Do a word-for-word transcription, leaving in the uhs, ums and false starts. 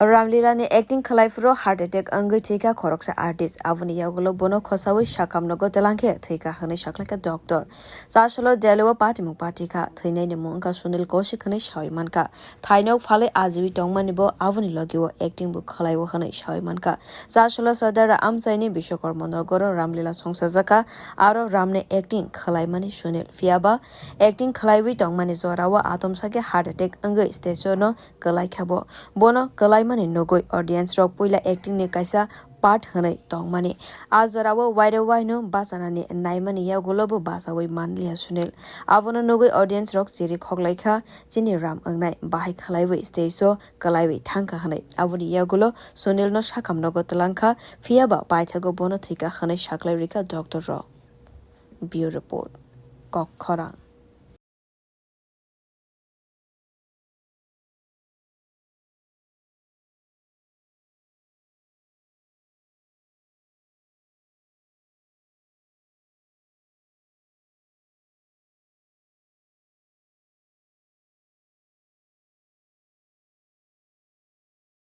Ramlila ni acting khlai phuru heart attack wngwi thwikha khoroksa artist, aboni yagulo bono khosawi sakam nogo twlangkhe thwikha hwnwi saklaikha doctor. Chasalo Delhi o patimung patikha, thwinaini mung wngkha Sunil Kaushik hwnwi sawi mankha. Thainok phalwi ajiwi tongmani bo aboni logi o acting bo khlai o hwnwi sawi mankha. Chasalo Sadar amchaini Biswakarma Nogoro Ramlila songchajakha, aro Ram ni acting khlaimani Sunil. Phiyaba acting khlaiwi tongmani jorao atomsakhe heart attack wngwi stage o no kwlaikha bo. Bono kwlaimani nugwi audience rok puila acting ni kaisa part hwnwi tongmani. A jorao waire waino bachanani naimani yagulo bo bachawi manliya Sunil. Abono nugwi audience rok chiri khoklaikha, chini Ram wngnai bahai khlaiwi stage o kwlaiwi thangkha hwnwi. Aboni yagulo Sunil no sakam nogo twlangkha, phiyaba paithago bono thwikha hwnwi saklai rikha doctor rok. Bureau Report, Kokkhorang.